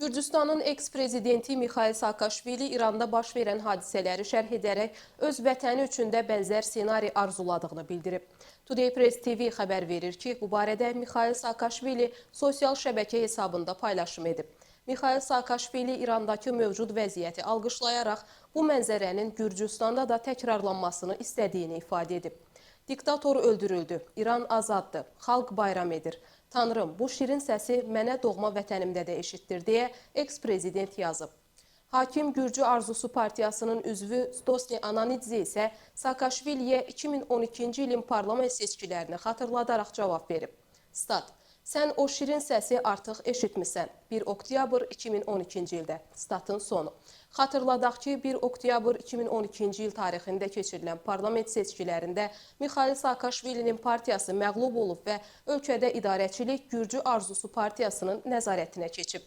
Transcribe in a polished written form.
Gürcüstanın eks-prezidenti Mixail Saakaşvili İranda baş verən hadisələri şərh edərək öz vətəni üçün də bənzər ssenari arzuladığını bildirib. Today Press TV xəbər verir ki, bu barədə Mixail Saakaşvili sosial şəbəkə hesabında paylaşım edib. Mixail Saakaşvili İrandakı mövcud vəziyyəti alqışlayaraq bu mənzərənin Gürcüstanda da təkrarlanmasını istədiyini ifadə edib. Diktator öldürüldü, İran azaddır, xalq bayram edir. Tanrım, bu şirin səsi mənə doğma vətənimdə də eşitdir deyə eks-prezident yazıb. Hakim Gürcü Arzusu Partiyasının üzvü Stosni Ananidze isə Saakaşviliyə 2012-ci ilin parlament seçkilərini xatırladaraq cavab verib. Stat: "Sən o şirin səsi artıq eşitmisən. 1 oktyabr 2012-ci ildə." Statın sonu. Xatırladaq ki, 1 oktyabr 2012-ci il tarixində keçirilən parlament seçkilərində Mixail Saakaşvilinin partiyası məğlub olub və ölkədə idarəçilik Gürcü Arzusu Partiyasının nəzarətinə keçib.